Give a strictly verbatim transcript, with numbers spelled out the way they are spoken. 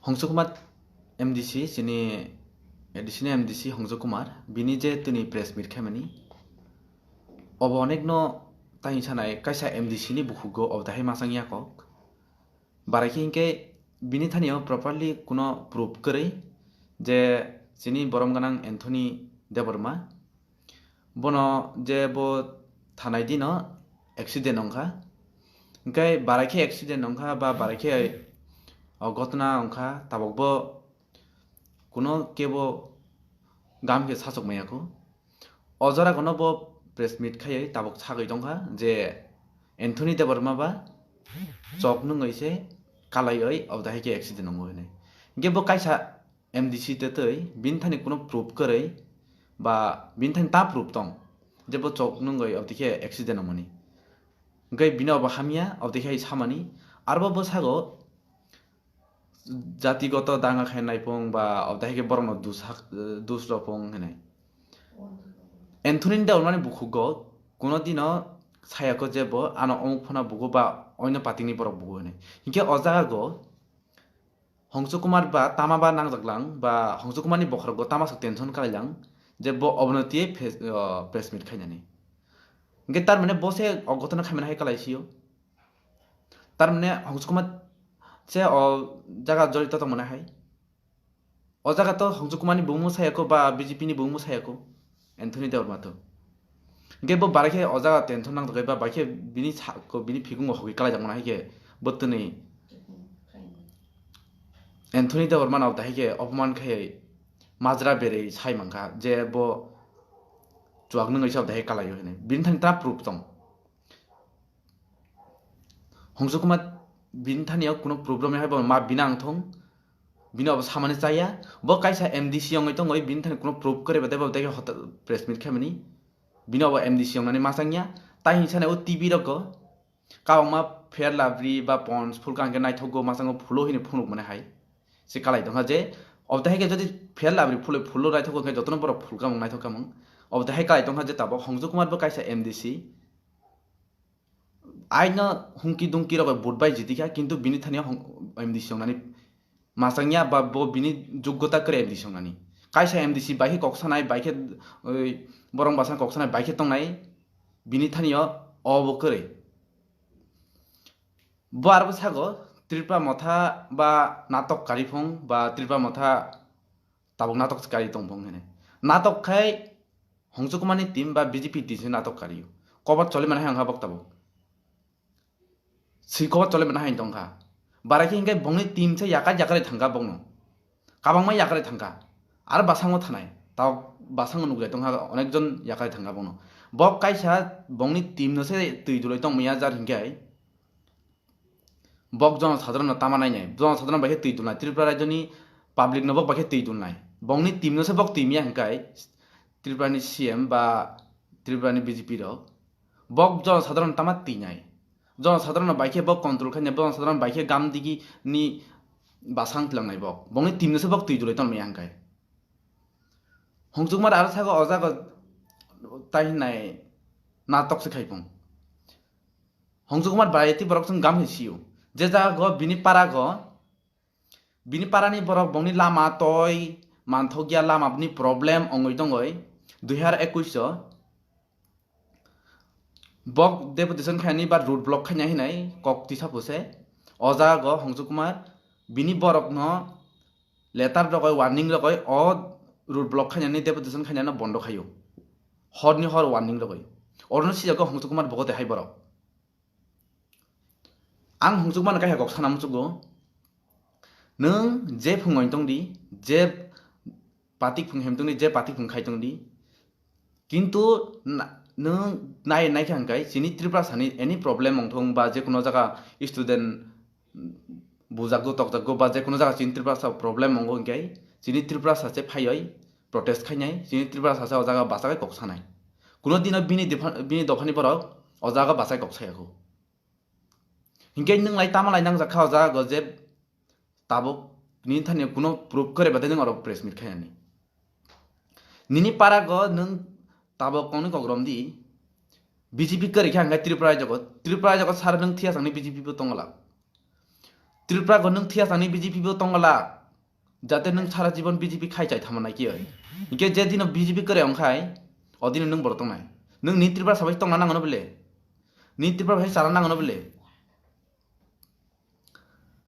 Hongsu Kumar M D C, chini A D C ni M D C Hongsu Kumar, bini je tini press meet khaimani, obo onekno tani sanai kaisa M D C ni bukhugo obo dahai masang ya kok. Barai khe hinkhe bini thani o properly kuno proof kwrwi je chini borom gwnang Anthony Debbarma, bono je bo thanai dino accident wngkha. Hinkhe barai khe accident wngkha ba barai khe o gotna wngkha, tabok bo kuno kebo gam khe sachok maya kho. O jora kono bo press meet khaiwi tabok sagwi tongkha je Anthony Debbarma ba chok nungwi se kalaiwi obo dahai khe accident wngo hinwi. Hinkhe bo kaisa M D C te twi bini thani kuno proof kwrwi ba bini thani ta proof tong je bo chok nungwi obo dikhe accident wngmani. Hinkhe bini obo hamya obo dikhe samani. Arbo bwsago jatigoto danga khe naipung ba obo dahai khe borokno dus hak-, dus rok pung hinwi. Anthony Debbarmani bukhugo kuno dino saya kho je bo ano omuk phano bugo ba oino patingni borok bugo hinwi. Hinkhe o jaga go Hongsu Kumar ba tama ba nangjak lang ba Hongsu Kumarni bokhorok go tama swk tension kalai lang je bo obono twiwi phes-, o, press meet khainani. Hinkhe tar mane bo se o gotona khaimani hai kalai sio. Tar mane Hongsu Kumar se o jaga jorito tongmani hai. O jaga to Hongsu Kumarni bumung saya kho ba B J P ni bumung saya kho. Anthony Debbarma to. Hinkhe bo barai khe o jaga tension nang tongkhe ba bai khe bini sa-, ko bini phikungo hogwi kalai jakmani hai khe bo twnwi Anthony Debbarma no dahai khe opman khai majra berwi sai mankha je bo chuak nungwi sa dahai kalaio hinwi. Bini thani ta proof tong. Hongsu Kumar bini thani o kuno problem hai bo ma bini ang thung. Bini obo samani chaya. Bo kaisa M D C wngwi tongwi bini thani kuno proof kwrwi ba tei bo tei hota-, press meet khaimani. Bini obo M D C wngnani masang ya. Tai hinsa o T V rok go. Kabangma Fair Lovely ba Pond's phulka hwnkhe naithok go masango phulo hini phunuk mani hai. Se kalai tongkha je obo tei hai khe jodi Fair Lovely phulo phulo naithok go hwnkhe jotono borok phulka mung naithok kha mung. Obo tei hai kalai tongkha je tabok Hongsu Kumar bo kaisa M D C. Aino hungki dungki rok bai vote bai jiti kha, kintu bini thani o hong-, M D C wngnani masang ya ba bo bini joggota kwrwi M D C wngnani. Kaisa M D C bai khe kok sanai, bai khe, oi, borok bwsang kok sanai, bai khe tongnai, bini thani o obo kwrwi. Bo aro bwsago Tripura Motha ba natok kariphung ba Tripura Motha tabuk natok se kari tongphung hinwi. Natok khai Hongsu Kumarni team ba B J P team se natok kario. Kobat choli mani hai wngkha bok tabuk. Swi kobat choli mani hai tongkha. Barai khe hinkhe bongni team se yakar yakar thangkha bokno. Kabangma yakar thangkha. Ar basango thanai. Tabuk basango nukjai tongkha onekjon yakar thangkha bokno. Bok kaisa bongni team no se twi dulai tongmaya jar hinkhe. Bok jono sadharon no tama nainai, jono sadharon bai khe twi dulnai, Tripura rajyoni public no bok bai khe twi dulnai. Bongni team no se bok twi maya hwnkhe Tripura ni C M ba Tripura ni B J P rok. Bok jono sadharon tama twinai. Jono sadharon no bai khe bok control khainai, jono sadharon bai khe gam digi ni basang tlangnai bok. Bongni team no se bok twi dulai tong maya hwnkhe. Hongsu Kumar aro sago o jaga tai hinai natok se khai pung. Hongsu Kumar Bharati borok chwng gam hai sio. Je jaga go bini para go, bini para ni borok bongni lama toi manthok ya, lama ni problem ongoi tongoi. Dui hazar ekush o bok deputation khaini ba road block khaina hinai kok tisa puse. O jaga go Hongsu Kumar bini borok no letter rogoi, warning rogoi, o road block khainani, deputation khainani bondo khaio. Hor ni hor warning rogoi. Oro no sijago Hongsu Kumar bogo de hai borok. Ang Hongsu Kumar no kaisa kok sana muchugo. Nwng je phung oi tong di, je patik phung hem tong di, je patik phung khai tong di. Kintu na-, nwng nai, nai kha hwnkhe chini Tripura sani any problem wng thung ba je kuno jaga student bujakgo tokjakgo ba je kuno jaga chini Tripura sa problem wngo hwnkhe chini Tripura sa se phaioi protest khainai, chini Tripura sa se o jaga bachai kok sanai. Kuno dino bini dipha-, bini dophani borok o jaga bachai kok saya kho. Hinkhe nwng lai tama lai nangjak kha o jaga go je tabuk nini thani kuno proof kwrwi bade nwng oro press meet khainani. Nini para go nwng tabuk kongni kok rom di, B J P kwrwi kha hwnkhe Tripura rajyo go, Tripura rajyo go sar nwng thia sangni B J P bo tongla. Tripura go nwng thiya thangni B J P bo tongla, jate nwng sara jibon B J P khai chai thama nai kiyoi. Hingke je dino B J P kwrwi ongkhai, o dino nwng borok tongnai. Nwng ni Tripura sabai tongna nangono bele? Ni Tripura bai chana nangono bele?